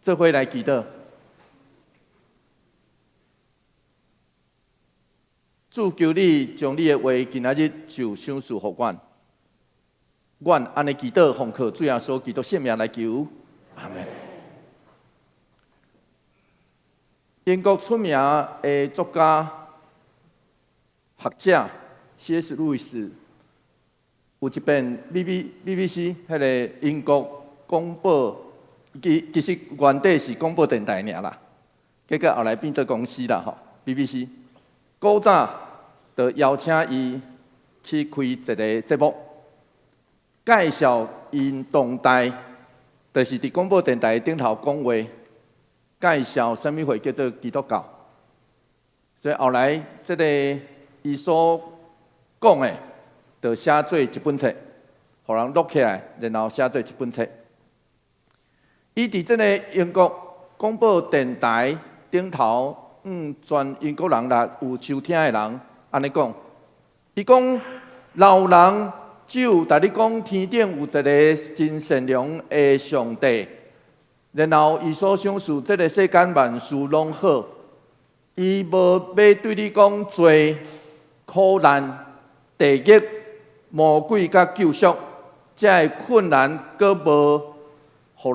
做伙來祈禱。主，求你將你的話今仔日就賞賜予阮。阮按呢祈禱，奉靠主耶穌基督聖名來求，阿門。英國出名的作家、學者 C.S. 路易斯，有一遍 BBC 彼个英國廣播，其實原底是廣播電台爾啦，結果後來變做公司啦吼。BBC 古早就邀請伊去開一个節目，介紹𪜶當代，就是佇廣播電台頂頭講話，介紹啥物貨叫做基督教。所以後來這个伊所講的，就寫做一本冊，予人錄起來，然後寫做一本冊。伊佇這个英國廣播電台頂頭，全英國人啦有收聽的人，按呢講，伊講老人只有共你講天頂有一个真善良的上帝，然後伊所賞賜這个世間萬事攏好，伊無欲對你講罪、苦難、地獄、魔鬼佮救贖，這个困難閣無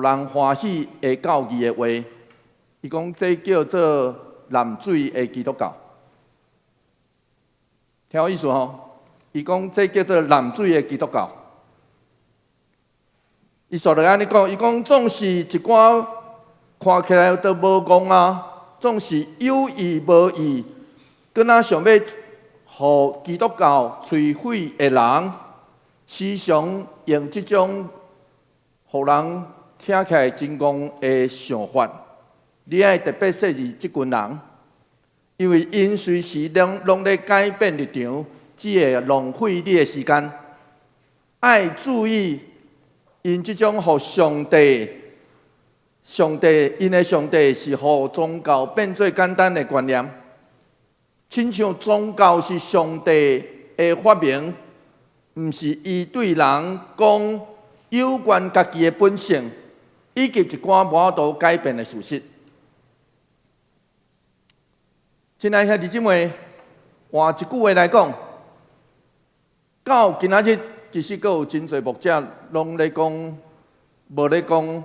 予人歡喜的教義的話，伊講這叫做濫水的基督教，聽有意思吼？伊講這叫做濫水的基督教。伊煞落按呢講，伊講總是一寡看起來都無戇啊，總是有意無意，閣若想欲予基督教摧毀的人，時常用這種予人聽起來真戇的想法。你愛特別細膩這群人，因為𪜶隨時攏咧改變立場，只會浪費你的時間。愛注意，𪜶這種予上帝、上帝𪜶的上帝是予宗教變做簡單的觀念，親像宗教是上帝的發明，毋是伊對人講有關家己的本性，以及一寡無法度改變的事實。親愛兄弟姊妹，換一句話來講，到今仔日，其實閣有真濟牧者攏咧講，無咧講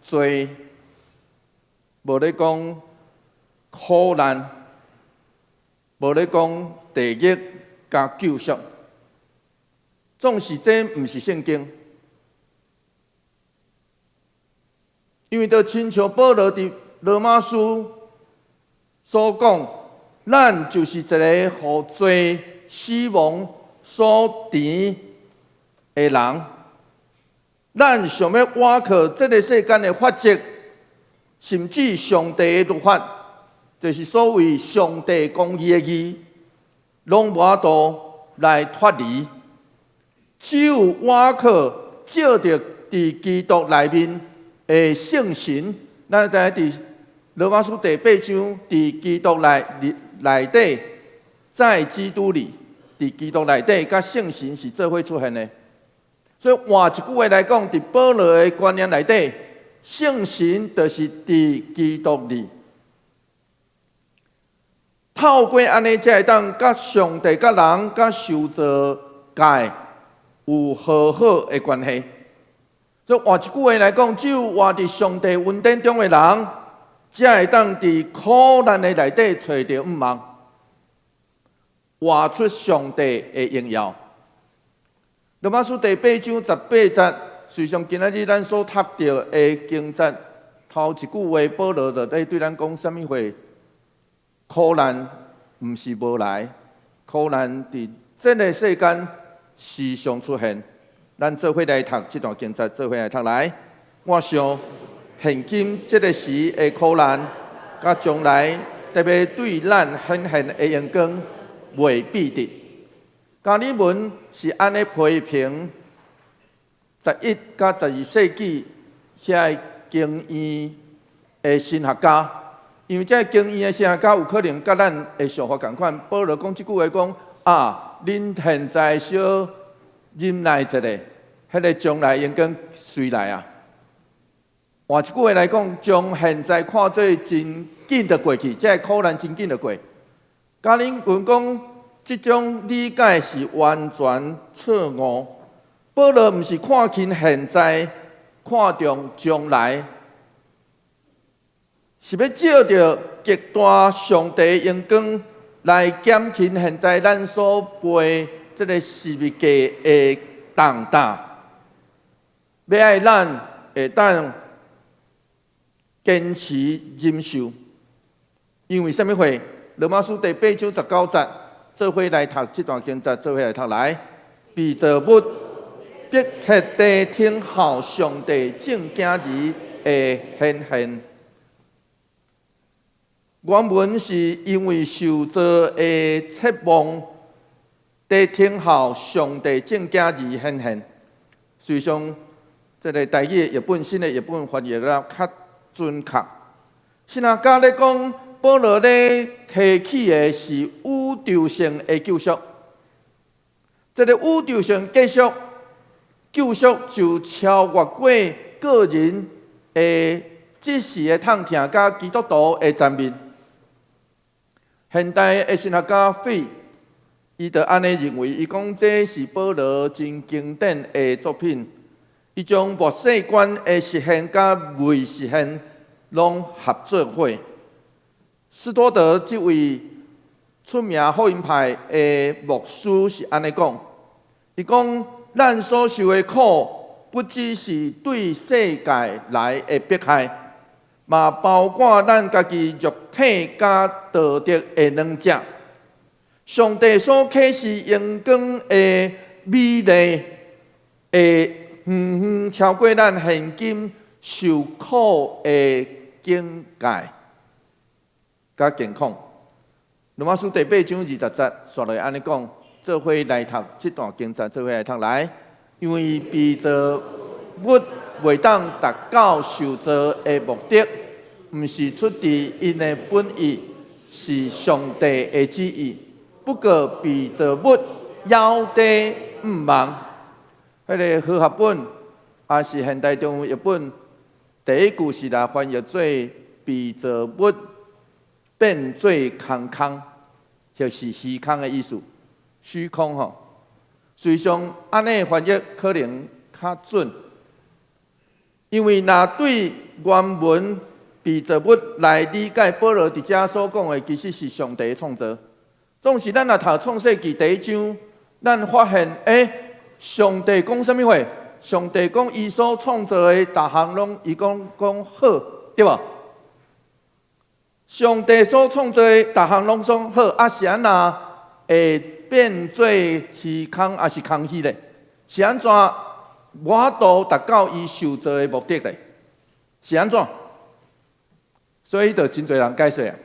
罪，無咧講苦難，無咧講地獄佮救贖，總是這毋是聖經，因為就親像保羅佇羅馬書所講，咱就是一個予罪死亡所纏的人，咱想欲倚靠這个世間的法則，甚至上帝的律法，就是所謂上帝公義的義，攏無法度來脫離。只有倚靠藉著佇基督內面的聖神，咱知影佇羅馬書第八章，佇基督內底，在基督裡，佇基督內底，佮聖神是做伙出現的。所以換一句話來講，佇保羅的觀念內底，聖神就是佇基督裡。透過按呢，才會當佮上帝、佮人、佮受造界有和好的關係。所以換一句話來講，只有活佇上帝恩典中的人，才會當佇苦難的內底揣著盼望，活出上帝的榮耀。羅馬書第八章十八節，隨上今仔日咱所讀著的經節，頭一句話，保羅就咧對咱講啥物話？苦難毋是無來，苦難佇這个世間時常出現。咱做伙來讀這段經節，做伙來讀來。我想，現今這个時的苦難，佮將來特欲對咱顯現的榮光，袂比得。加爾文是按呢批評11佮12世紀遐个經院的神學家，因為這个經院的神學家有可能佮咱的想法仝款。保羅講這句話講啊，恁現在小忍耐一下，彼个將來榮光隨來啊。換一句話來講，將現在看做真緊的過去，這个苦難真緊的過。加爾文講，這種理解是完全錯誤。保羅毋是看輕現在，看重將來，是欲藉著極大上帝榮光來減輕現在咱所背這个十字架的重擔，欲愛咱會當堅持忍受。因為啥物貨？羅馬書第八章十九節，做伙來讀這段經節，做伙來讀來，被造物迫切地等候上帝眾囝兒的顯現。原文是因為受造的切望，佇等候上帝眾囝兒顯現。事實上，這个台語的譯本、新的譯本翻譯得較準確。神學家咧講，保羅咧提起的是宇宙性的救贖。這个宇宙性救贖，救贖就超越過個人的這時的痛疼，佮基督徒的層面。現代的神學家費，伊就按呢認為，伊講這是保羅真經典的作品，伊將末世觀的實現佮未實現攏合做伙。斯多德這位出名福音派的牧師是按呢講，伊講咱所受的苦，不只是對世界來的迫害，嘛包括咱家己肉體佮道德的軟弱。上帝所啟示榮光的美麗，會遠遠超過咱現今受苦的境界佮健康。羅馬書第八章二十節，煞落按呢講，做伙來讀這段經節，做伙來讀來，因為被造物袂當達到受造的目的，毋是出自𪜶的本意，是上帝的旨意。不過被造物猶佇向望。彼个和合本，抑是現代中文譯本，第一句是來翻譯做被造物變做空空，就是虛空的意思，虛空吼。實際上，按呢翻譯可能較準，因為若對原文被造物來理解，保羅佇遮所講的，其實是上帝的創造。總是咱若讀創世記第一章，咱發現，上帝講啥物話？上帝講伊所創造的逐項攏，伊講講好，對無？上帝所創造的逐項攏總好，啊是按怎會變做虛空，抑是空虛咧？是按怎無法度達到伊受造的目的咧？是按怎？所以就真濟人解說啊。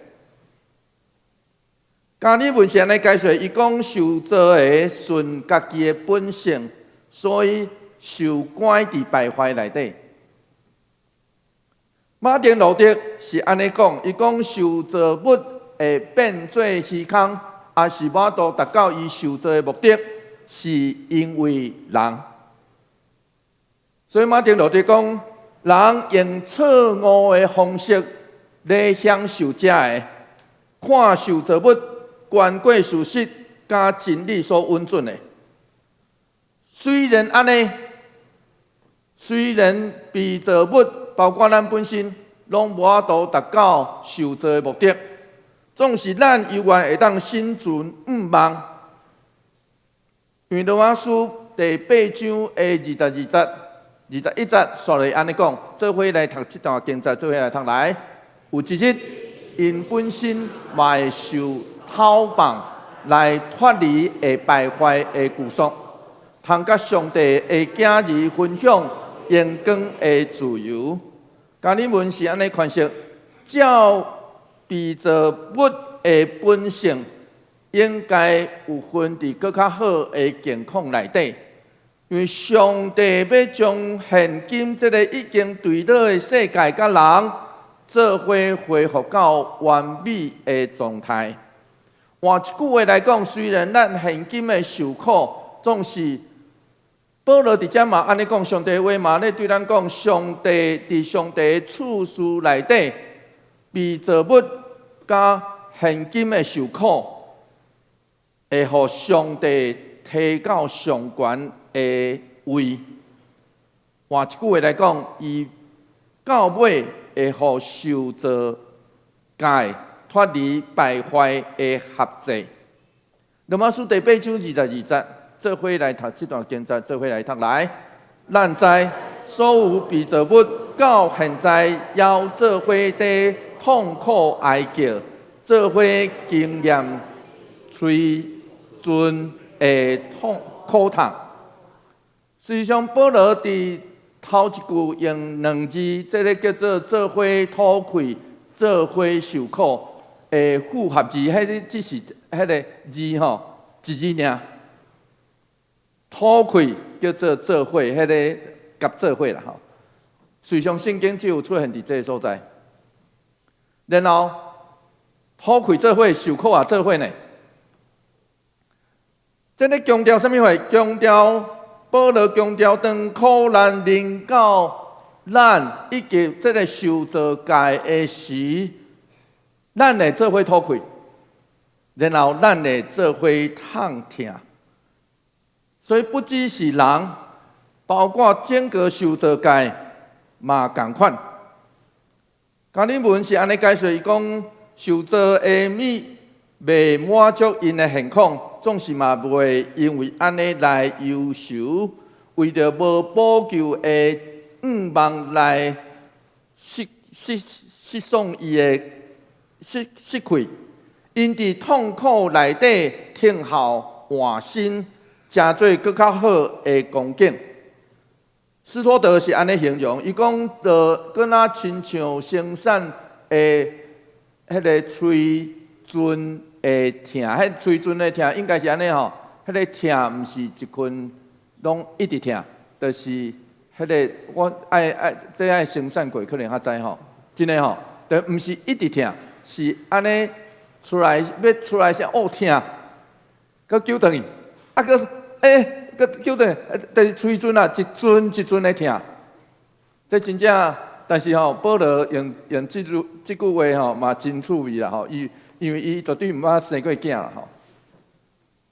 加爾文是按呢解說，伊講受造的順家己的本性，所以受關佇敗壞內底。馬丁路德是按呢講，伊講受造物會變做虛空，抑是無法度達到伊受造的目的，是因為人。所以馬丁路德講，人用錯誤的方式來享受這个，看受造物懸過事實佮真理所允准的。雖然按呢，雖然被造物包括咱本身，攏無法度達到受造的目的，總是咱猶原會當心存向望。因為羅馬書第八章的二十二節、21節，煞落按呢講，做伙來讀這段經節，做伙來讀來。有一日，𪜶本身嘛會受討放，來脫離會敗壞的拘束，通佮上帝的囝兒分享榮光的自由。加爾文是按呢詮釋，照被造物的本性，應該有份佇閣較好的境況內底，因為上帝欲將現今這个已經墜落的世界佮人做伙恢復到完美的狀態。換一句話來講，雖然咱現今的受苦總是保羅佇遮嘛按呢講，上帝話嘛咧對咱講，上帝佇上帝處事內底，被造物佮現今的受苦，會予上帝提到上懸的位。換一句話來講，伊到尾會予受造界脫離敗壞的轄制。羅馬書第八章22節。做伙來讀這段經節，做伙來讀來。咱知所有被造物到現在猶做伙佇痛苦哀叫，做伙經驗催陣的痛苦痛。實際上，保羅佇頭一句用兩字，這个叫做做伙吐氣，做伙受苦的複合字，彼个只是彼个字吼，一字爾。吐氣叫做做伙，彼个合做伙啦吼。實際上聖經只有出現佇這个所在。然後吐氣做伙，受苦也做伙呢。這咧強調啥物話？強調保羅強調，當苦難臨到咱以及這个受造界的時，咱會做伙吐氣，然後咱會做伙痛疼。所以不只是人，包括整個受造界嘛仝款。加爾文是按呢解說，伊講受造的物袂滿足𪜶的現況，總是嘛袂因為按呢來憂愁，為著無補救的願望來失失失喪伊的失失去。𪜶佇痛苦內底聽候換新，成做閣較好的光景。斯托德是按呢形容，伊講，就敢若親像生產的彼个催陣的疼，彼催陣的疼應該是按呢吼，彼个疼毋是一群攏一直疼，就是彼个我愛愛這愛生產過，可能較知吼，真的吼，就毋是一直疼，是按呢出來欲出來時哦疼，閣揪轉去，啊閣欸，閣揪轉去，就是催陣啊，一陣一陣的疼，這真正，但是吼，保羅用用這句這句話吼嘛真趣味啦吼，伊因為伊絕對毋捌生過囝啦吼，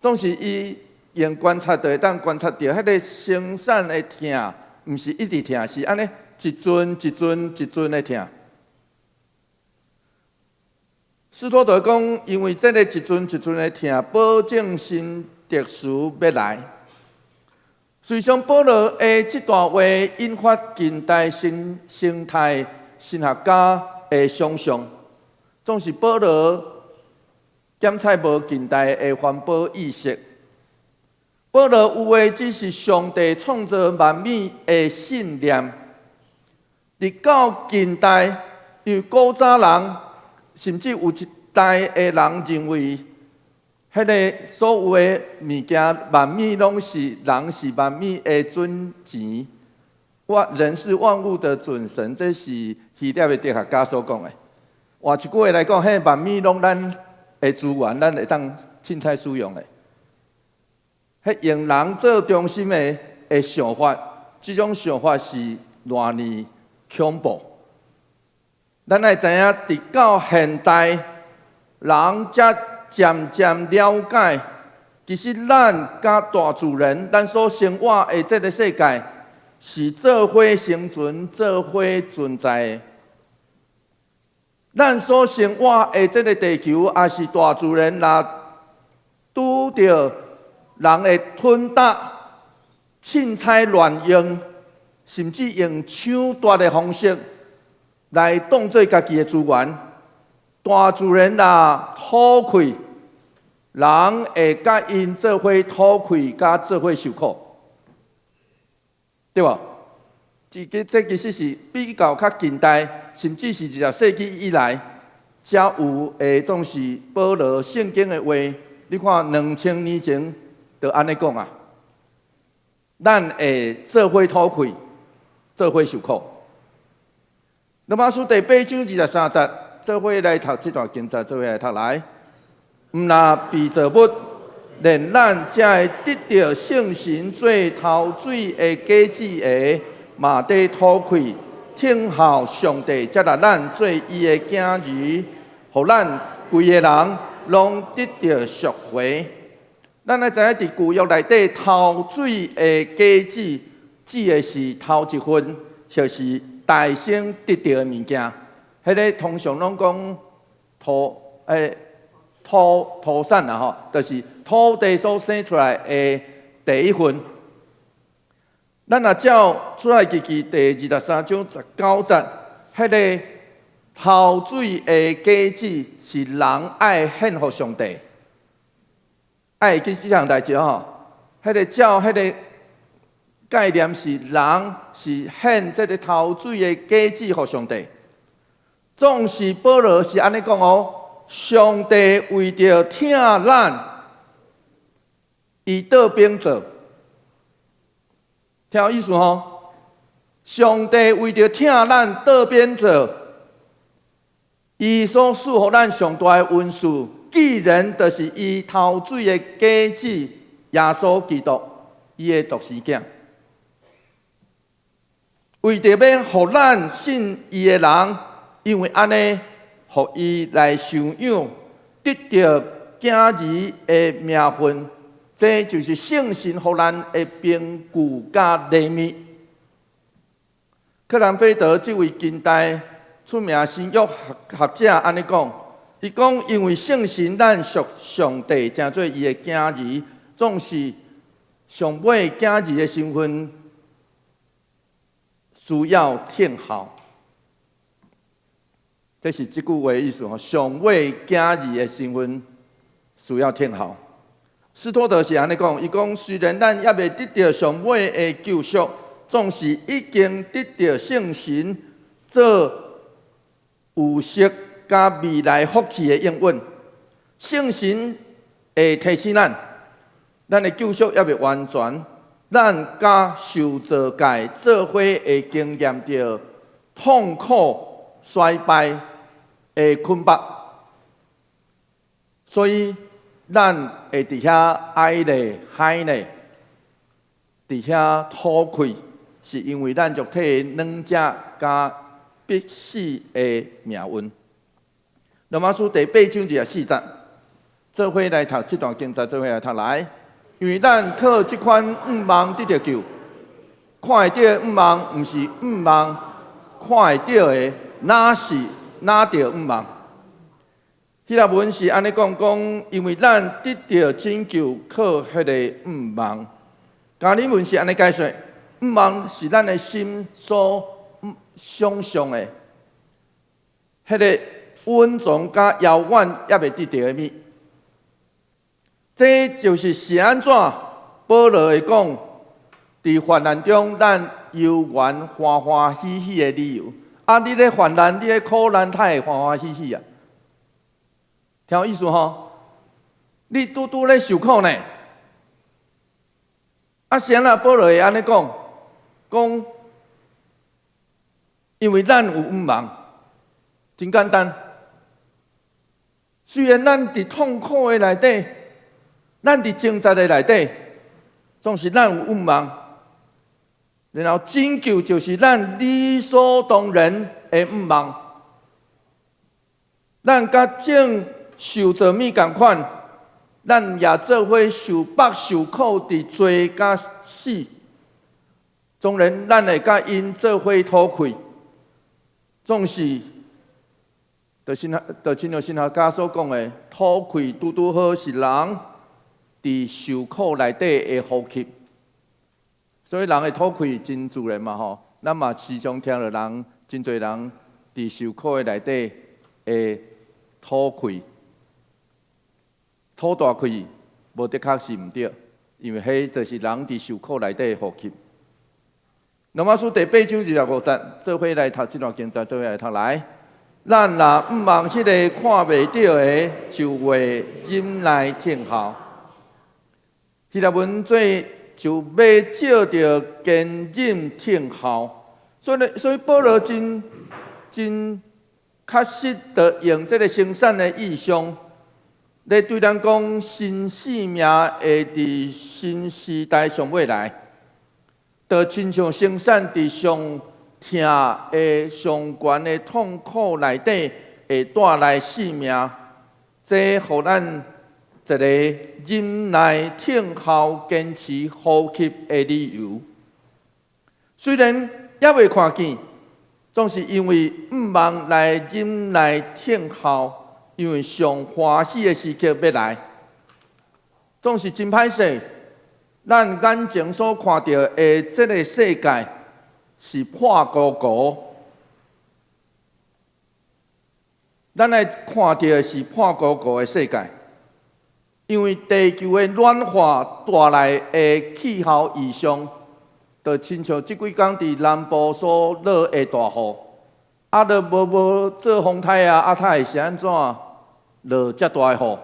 總是伊用觀察就會當觀察著，彼个生產的疼，毋是一直疼，是按呢一陣一陣一陣的疼。斯托德講，因為這个一陣一陣的疼，保證新特殊欲來。實際上，保羅的這段話引發近代生生態神學家的想象，總是保羅檢採無近代的環保意識。保羅有的只是上帝創造萬物的信念。直到近代，因為古早人甚至有一代的人認為，彼个所有的物件，萬物攏是人是萬物的準繩，萬人是萬物的準繩，這是希臘的哲學家所講的。換一句話來講，彼萬物攏咱的資源，咱會當凊彩使用的。彼用人做中心的的想法，這種想法是偌爾恐怖。咱愛知影，直到現代，人才漸漸了解，其實咱佮大自然，咱所生活的這个世界，是做伙生存、做伙存在的。咱所生活的這个地球，抑是大自然，若拄著人的吞打、凊彩亂用，甚至用搶奪的方式來當做家己的資源，大自然若吐氣，人會佮𪜶做伙吐氣，佮做伙受苦，對無？這個這其實是比較較近代，甚至是20世紀以來，才有的，總是保羅聖經的話。你看2000年前就按呢講啊，咱會做伙吐氣，做伙受苦。羅馬書第八章23節，做伙來讀這段經節，做伙來讀來。毋若被造物，連咱這个得著聖神做頭水的果子的，嘛佇吐氣，等候上帝接納咱做伊的囝兒，予咱規个人攏得著贖回。咱愛知影佇舊約內底頭水的果子，指的是頭一份，就是大先得著的物件。彼个通常攏講土產啦吼，就是土地所生出來的第一份。咱若照出埃及記第23章19節，彼个頭水的果子是人愛獻予上帝。愛會記這項代誌吼，彼个照彼个概念是人是獻這个頭水的果子予上帝。總是保羅是按呢講哦，上帝為著疼咱，伊倒反做，聽有意思吼？上帝為著疼咱倒反做，伊所賜予咱上大的恩賜，既然就是伊頭水的果子，耶穌基督，伊的獨生囝，為著欲予咱信伊的人，因為按呢，予伊來收養，得著囝兒的名分，這就是聖神予咱的憑據佮禮物。克蘭菲德這位近代出名新約學者按呢講，伊講因為聖神咱屬上帝，成做伊的囝兒，總是上尾囝兒的身份需要聽候。這是這句話的意思吼，上尾囝兒的身份需要聽候。斯托德是按呢講，伊講雖然咱猶未得著上尾的救贖，總是已經得著聖神做有色佮未來福氣的應允。聖神會提醒咱，咱的救贖猶未完全，咱佮受造界做伙會經驗著痛苦、衰敗的捆縛，所以咱會佇遐哀咧、哀咧，佇遐吐氣，是因為咱肉體軟弱佮必死的命運。羅馬書第8章24節，做伙來讀這段經節，做伙來讀來，因為咱靠這款向望得著救，看會著的向望，毋是向望看會著的，若是哪著向望？希臘文是按呢講講，因為咱得著拯救，靠彼个向望。加爾文是按呢解說，向望是咱的心所想象的，彼个隱藏佮遙遠猶未得著的物。這就是是按怎保羅會講，佇患難中咱猶原歡歡喜喜的理由。啊！你咧患難，你咧苦難，哪會歡歡喜喜啊？聽有意思吼？你拄拄咧受苦呢？啊，是按怎保羅會按呢講？講，因為咱有向望，真簡單。雖然咱佇痛苦的內底，咱佇掙扎的內底，總是咱有向望。然後拯救就是咱理所當然的向望。咱佮眾受造物仝款，咱也做伙受縛受苦佇罪佮死。當然，咱會佮𪜶做伙吐氣，總是，就親像神學家所講的，吐氣拄拄好是人佇受苦內底的呼吸。所以人會吐氣真自然嘛吼，咱嘛時常聽著人，真濟人佇受苦的內底會吐氣，吐大氣，無的確是毋對，因為彼就是人佇受苦內底的呼吸。羅馬書第8章25節，做伙來讀這段經節，做伙來讀來。咱若向望彼个看袂著的，就會忍耐等候。希臘文做就欲藉著堅忍等候，所以保羅真真確實的用這个生產的意象，咧對咱講新生命會佇新時代上尾來，就親像生產佇上疼的上懸的痛苦內底會帶來性命，這予咱一個忍耐、等候、堅持呼吸的理由。雖然猶未看見，總是因為向望來忍耐等候，因為上歡喜的時刻欲來，總是真歹勢。咱眼前所看著的這个世界是破糊糊，咱來看著的是破糊糊的世界，因為地球的暖化帶來的氣候異常，就親像這幾工佇南部所落的大雨，啊，都無無做風颱啊，啊，它會是按怎落遮大的雨？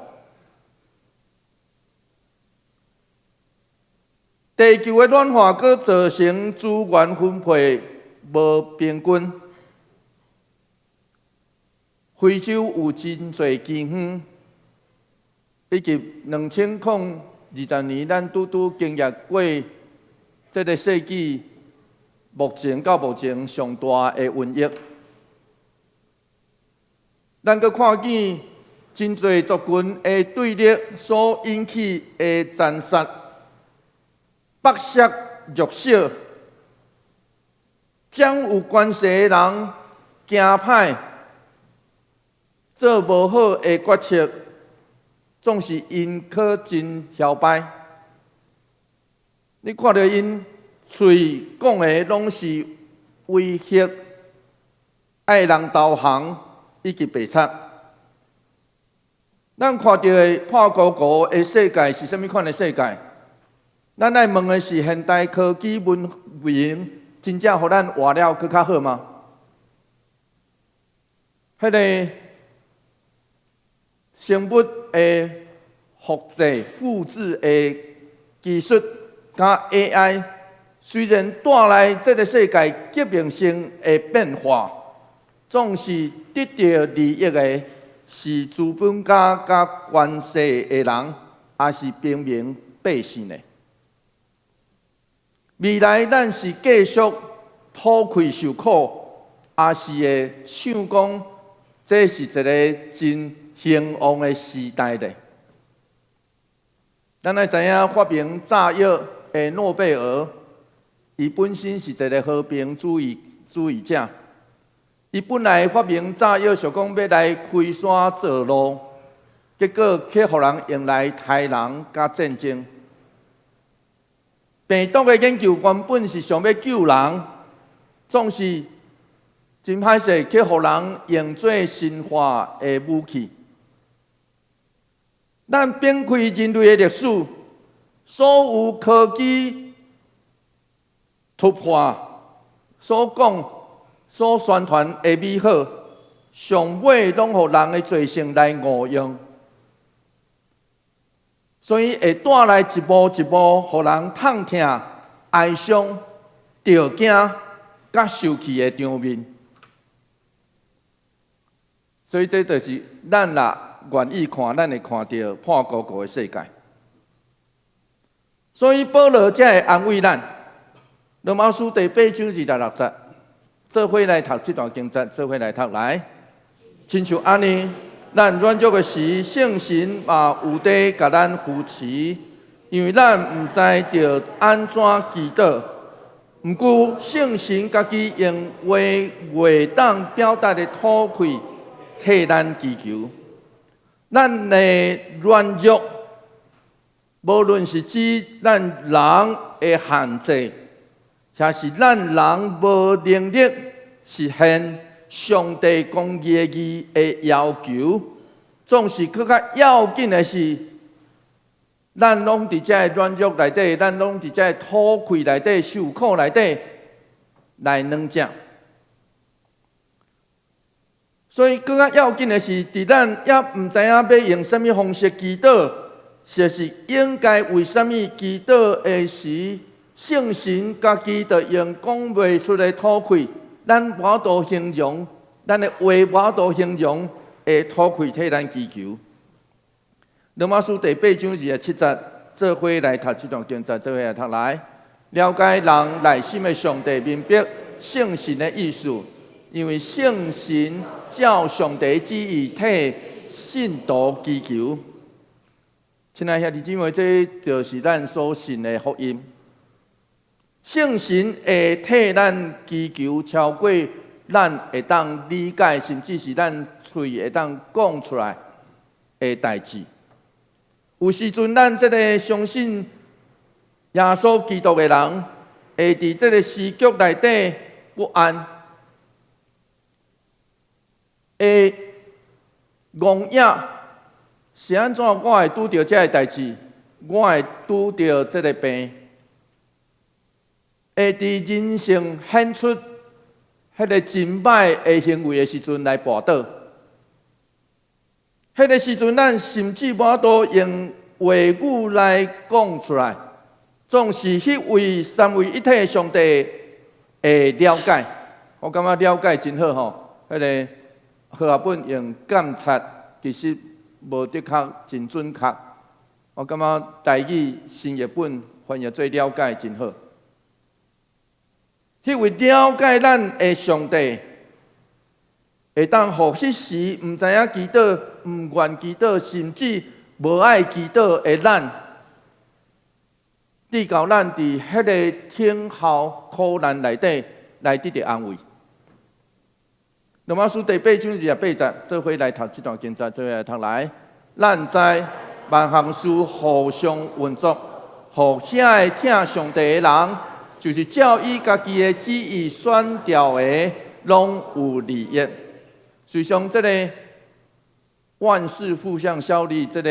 地球的暖化，閣造成資源分配無平均。非洲有真濟饑荒，以及2020年，咱拄拄經歷過這个世紀目前到目前上大的瘟疫。咱閣看見真濟族群的對立所引起的殘殺、剝削弱小、將有關係的人行歹、做無好的決策，總是𪜶可真囂擺。你看著𪜶喙講的攏是威脅，愛人投降以及白賊。咱看著的破糊糊的世界是啥物款的世界？咱愛問的是現代科技文明真正予咱活了閣較好嗎？彼个生物的複製、複製的技術佮 AI，雖然帶來這个世界革命性的變化，總是得著利益的是資本家佮權勢的人，抑是平民百姓呢？未來咱是繼續討氣受苦，抑是會唱講這是一个真興旺的時代咧？咱愛知影發明炸藥的諾貝爾，伊本身是一个和平主義者。伊本來發明炸藥，想講欲來開山造路，結果卻予人用來刣人佮戰爭。病毒的研究原本是想欲救人，總是真歹勢，卻予人用做生化的武器。咱翻開人類的歷史，所有科技突破所講、所宣傳的美好，上尾攏予人的罪性來誤用，所以會帶來一幕一幕，予人痛疼、哀傷、著驚、佮受氣的場面。所以這就是咱若願意看，咱會看著破糊糊的世界。所以保羅才會安慰咱。羅馬書第八章26節，做伙來讀這段經節，做伙來讀來。親像按呢，咱軟弱的時，聖神嘛有佇共咱扶持，因為咱毋知著按怎祈禱。毋過聖神家己用話袂當表達的吐氣替咱祈求。咱的軟弱，無論是指咱人的限制，抑是咱人無能力實現上帝公義的義的要求，總是閣較要緊的是，咱攏佇這个軟弱內底，咱攏佇這个吐氣內底、受苦內底來軟弱。所以，閣較要緊的是，佇咱猶毋知影欲用啥物方式祈禱，或是應該為啥物祈禱的時，聖神家己就用講袂出的吐氣，咱無法度形容，咱的話無法度形容的吐氣替咱祈求。羅馬書第八章二十七節，做伙來讀這段經節，做伙來讀來，了解人內心的上帝，明白聖神的意思，因為聖神照上帝旨意替信徒祈求。親愛兄弟姊妹，這就是咱所信的福音。聖神會替咱祈求超過咱會當理解，甚至是咱喙會當講出來的代誌。有時陣，咱這个相信耶穌基督的人，會佇這个時局內底不安，會戇影，是按怎我會拄著這个代誌？我會拄著這个病，會佇人生顯出彼个真歹的行為的時陣來跋倒。彼个時陣，咱甚至無法度用話語來講出來，總是彼位三位一體的上帝會了解。我感覺了解真好吼，彼个和合本用監察，其實無的確真準確。我感覺台語新譯本翻譯做了解真好。彼位了解咱的上帝，會當予彼時毋知影祈禱、毋願祈禱，甚至無愛祈禱的咱，直到咱佇彼个等候苦難內底來得著安慰。羅馬書第八章二十八節，做伙來讀這段經節，做伙來讀來。咱知萬項事互相運作，予遐个疼上帝的人，就是照伊家己的旨意選召的，攏有利益。實際上，這个萬事互相效力，這个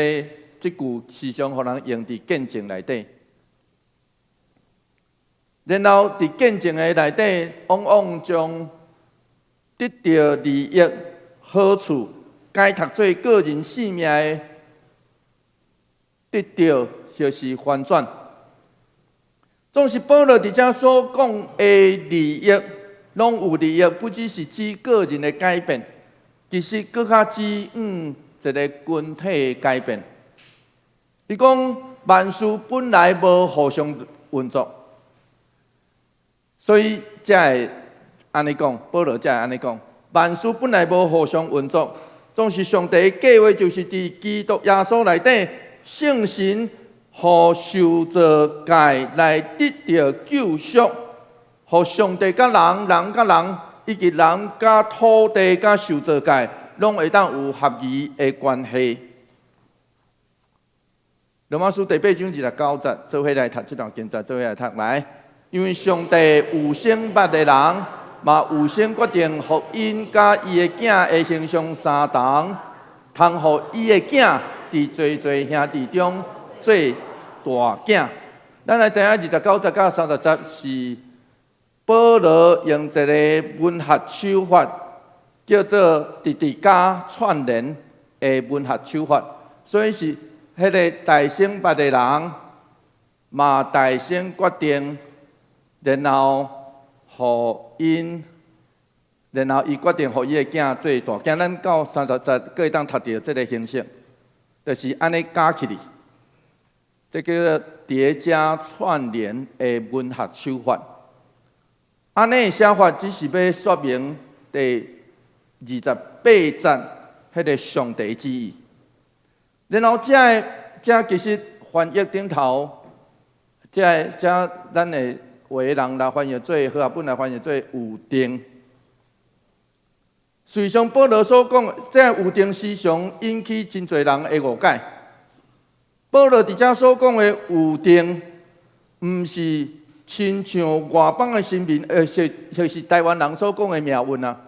這句時常予人用佇見證內底。然後佇見證的內底，往往將得著利益、好處解讀做個人性命的得著，或是翻轉。總是保羅佇遮所講的利益，攏有利益，不只是指個人的改變，其實閣較指一个群體的改變。伊講萬事本來無互相運作，所以才會按呢講，保羅才會按呢講，萬事本來無互相運作，總是上帝的計劃，就是佇基督耶穌內底，聖神予受造界來得著救贖，予上帝佮人、人佮人，以及人佮土地佮受造界，攏會當有合宜的關係。羅馬書第八章二十九節，做伙來讀這段經節，做伙來讀來。因為上帝預先捌的人，嘛預先決定，予𪜶佮伊的囝的形象相同，通予伊的囝佇濟濟兄弟中做大囝。咱來知影二十九節佮三十節是保羅用一个文學手法，叫做疊加串聯的文學手法，所以是彼个大先捌的人，嘛大先決定，然後予𪜶，然後伊決定予伊的囝做大囝。咱到三十節，閣會當讀著這个形式，就是按呢加起來，這叫做疊加串聯的文學手法。按呢寫法只是欲說明第二十八節彼个上帝旨意。然後這个這其實翻譯頂頭，這个這咱的話人來翻譯做和合本來翻譯做預定。實際上保羅所講，這個預定思想引起真濟人的誤解。保羅佇遮所講的預定，毋是親像外邦的神明，是就是台灣人所講的命運啊。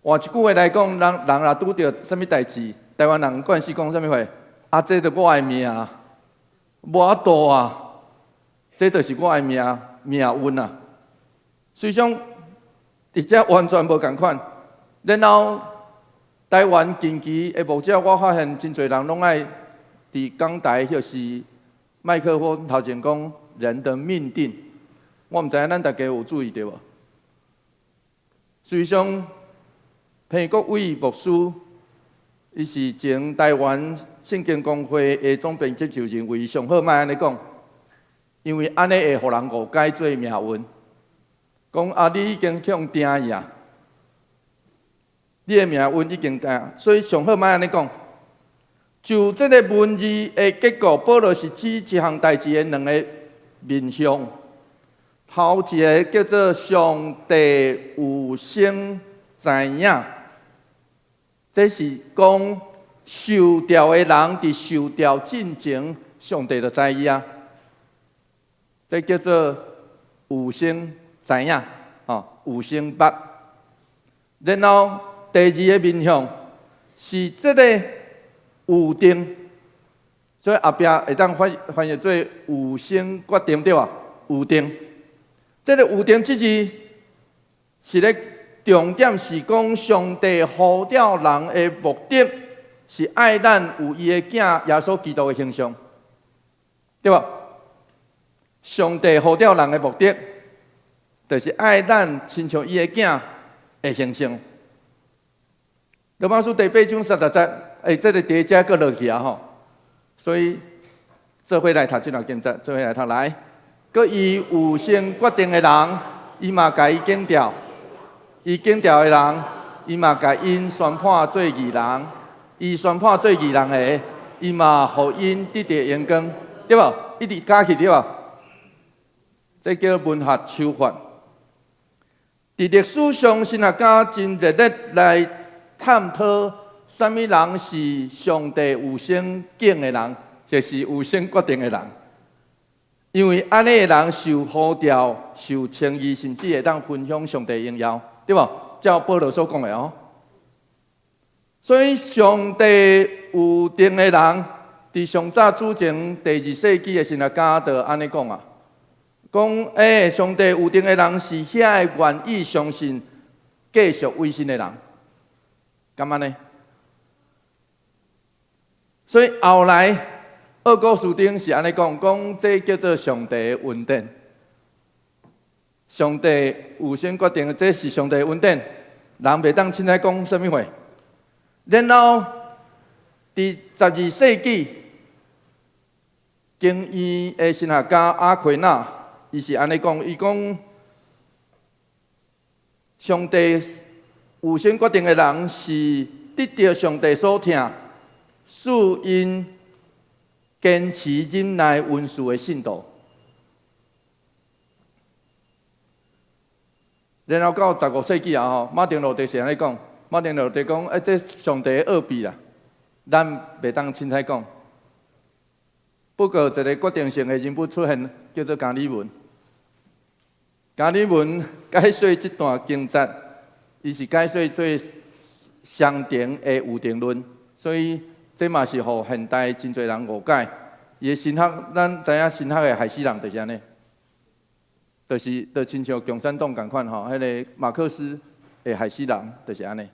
換一句話來講，人人若拄著啥物代誌，台灣人慣勢講啥物話？啊，這就我的命，無法度啊，這就是我的命命運啊。實際上，佇遮完全無仝款。然後，台灣近期的牧者，我發現真濟人攏愛佇講台或是麥克風頭前講人的命定。我毋知影咱大家有注意著無？實際上，彭國偉牧師伊是前台灣聖經公會的總編輯，就認為上好莫按呢講，因為按呢會予人誤解做命運。講啊，你已經去予定去啊，你的命運已經定，所以上好莫按呢講。就這个文字的結構，保羅是指這項代誌的兩个面向。頭一个叫做上帝預先知影，這是講受召的人佇受召進前，上帝就知伊啊。這叫做預先知影，吼，預先捌。然後第二个面向是這个預定，所以後壁會當翻譯做預先決定對無？預定，這个預定這字是咧重點是講上帝呼召人的目的是愛咱有伊的囝耶穌基督的形象，對無？上帝呼召人的目的，就是愛咱親像伊的囝的形象。羅馬書第八章三十節，欸，這个佇遮閣落去啊吼，所以做伙來讀這段經節，做伙來讀來。閣伊預先決定的人，伊嘛共伊揀召；伊揀召的人，伊嘛共𪜶宣判做義人；伊宣判做義人的，伊嘛予𪜶得著榮光，對無？一直加去對無？這叫文學手法。佇歷史上，神學家真熱烈來探討，啥物人是上帝預先揀的人，就是預先決定的人。因為按呢的人受呼召、受稱義，甚至會當分享上帝榮耀，對無？照保羅所講的哦。所以，上帝預定的人，佇上早主前第二世紀的神學家就按呢講啊，講欸，上帝預定的人是遐个願意相信、繼續委身的人，敢按呢？所以後來，奧古斯丁是按呢講，講這叫做上帝的恩典。上帝預先決定，這是上帝的恩典，人袂當凊彩講啥物話。然後，佇12世紀，經院的神學家阿奎那，伊是按呢講，伊講上帝預先決定的人是得著上帝所疼，賜𪜶堅持忍耐恩賜的信徒。然後到15世紀啊吼，馬丁路德是按呢講，馬丁路德講，欸，這上帝的奧秘啦，咱袂當凊彩講。不過一个決定性的人物出現，叫做加爾文。加爾文解說這段經節，伊是解說做雙重的預定論，所以這嘛是予現代真濟人誤解。伊的神學，咱知影神學的害死人就是按呢，就是親像共產黨仝款吼，彼个馬克思會害死人，就是按呢。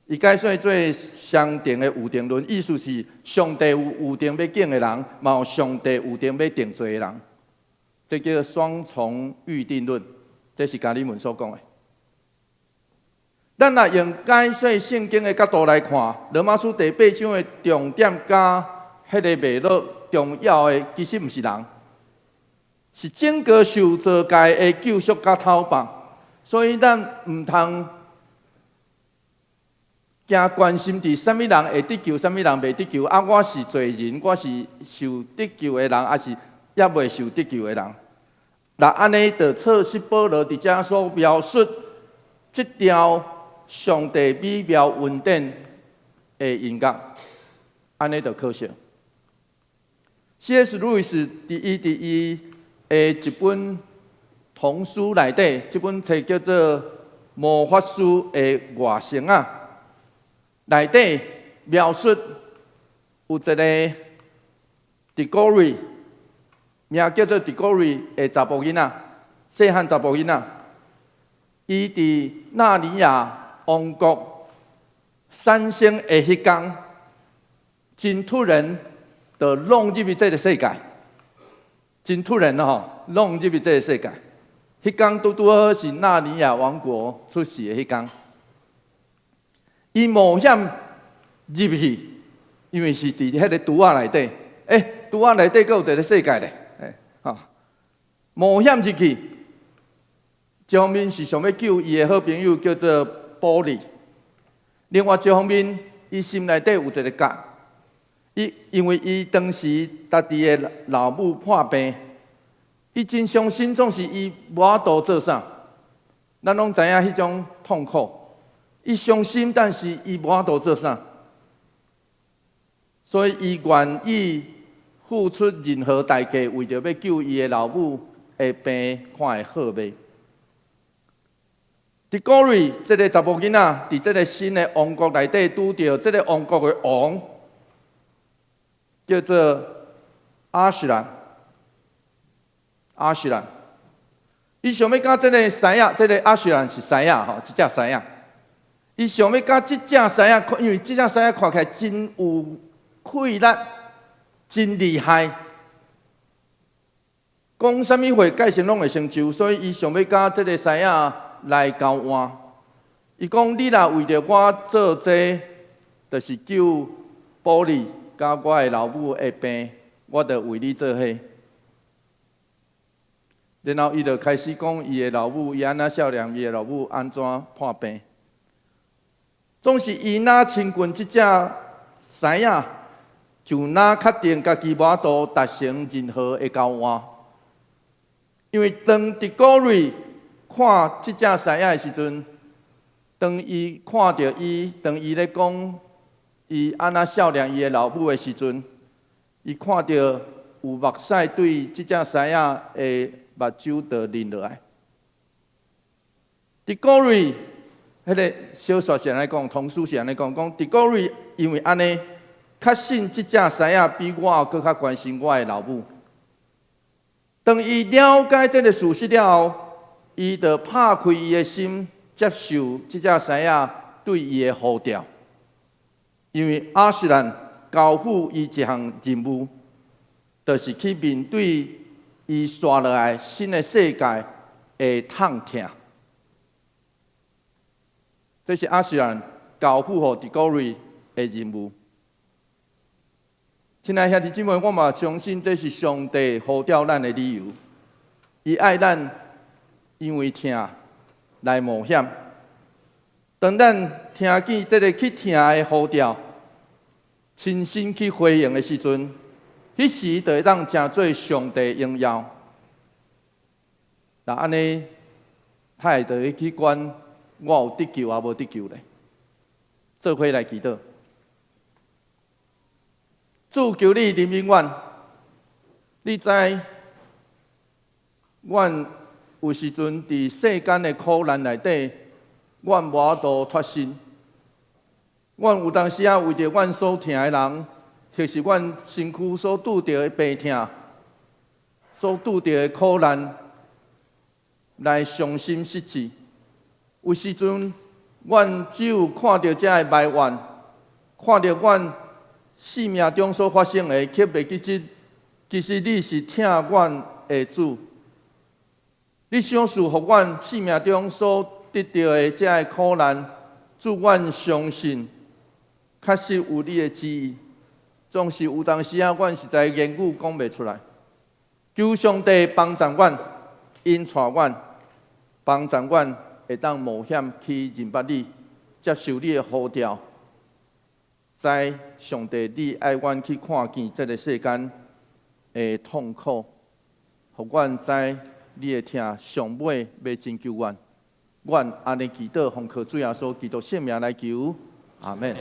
伊解說做雙重的預定論，意思是上帝有預定欲揀的人，嘛有上帝預定欲定罪的人，這叫雙重預定論。這是加爾文所講的。咱若用解說聖經的角度來看，羅馬書第八章的重點佮彼个脈絡重要的，其實毋是人，是整個受造界的救贖佮討放。所以咱毋通驚關心佇啥物人會得救，啥物人袂得救。啊，我是罪人，我是受得救的人，抑是猶未受得救的人？若按呢，就錯失保羅佇遮所描述這條上帝美妙恩典的音樂，按呢就可惜。C.S. 路易斯佇伊的一本童書內底，這本冊叫做《魔法師的外甥仔》，內底描述有一个迪戈瑞，名叫做迪戈瑞的查埔囡仔，細漢查埔囡仔，伊佇納尼亞王國產生的彼工，真突然就弄入去這个世界，真突然吼，弄入去這个世界。彼工拄拄好是納尼亞王國出世的彼工，伊冒險入去，因為是佇彼个櫥仔內底，櫥仔內底閣有一个世界咧，吼，冒險入去，一方面是想欲救伊的好朋友叫做保利，另外一方面，伊心內底有一个結，伊因為伊當時家己的老母破病，伊真傷心，總是伊無法度做啥，咱攏知影彼種痛苦。伊傷心，但是伊無法度做啥，所以伊願意付出任何代價，為著欲救伊的老母的病，看會好袂？狄高瑞這个查某囡仔，佇這个新的王國內底拄著這个王國的王，叫做阿什蘭。阿什蘭，伊想欲佮這个獅仔，這个阿什蘭是獅仔吼，這隻獅仔。伊想欲佮這隻獅仔，因為這隻獅仔看起來真有氣力，真厲害，講啥物話，蓋成攏會成就，所以伊想欲佮這个獅仔來交換。伊講：你若為著我做這個，就是救保利佮我的老母的病，我就為你做彼。然後伊就開始講伊的老母，伊按怎少年，伊的老母按怎破病。總是伊若親近這隻獅仔，就若確定家己無法度達成任何的交換。因為當狄高瑞看這隻獅仔的時陣，當伊看著伊，當伊咧講伊按怎孝念伊的老母的時陣，伊看著有目屎對這隻獅仔的目睭就淋落來。狄高瑞彼个小說是按呢講，童書是按呢講，講狄高瑞因為按呢，確信這隻獅仔比我閣較關心我的老母。當伊了解這个事實了後，伊就拍開伊的心，接受這隻獅仔對伊的呼召。因為阿斯蘭交付伊一項任務，就是去面對伊紲落來新的世界的痛疼。這是阿斯蘭交付予狄高瑞的任務。親愛兄弟姊妹，我嘛相信這是上帝呼召咱的理由。伊愛咱，因為疼來冒險。當咱聽見這个去疼的呼召，親身去回應的時陣，彼時就會當成做上帝榮耀。若按呢，他會得去管我有得救抑無得救咧。做伙來祈禱。主求你憐憫阮，你知阮有時陣佇世間的苦難內底，阮無法度脫身。阮有當時仔為著阮所疼的人，或是阮身軀所拄著的病痛，所拄著的苦難，來傷心失志。有時陣，阮只有看著遮的埋怨，看著阮生命中所發生的，卻袂記得，其實你是疼阮的主。你賞賜予阮生命中所得著的遮的苦難，主，阮相信，確實有你的旨意。總是有當時仔，阮實在言語講袂出來。求上帝幫助阮，引帶阮，幫助阮會當冒險去認捌你，接受你的呼召。知上帝，你愛阮去看見這个世間的痛苦，予阮知你的疼上尾欲拯救阮。阮按呢祈禱，奉靠主耶穌基督聖名來求，阿門。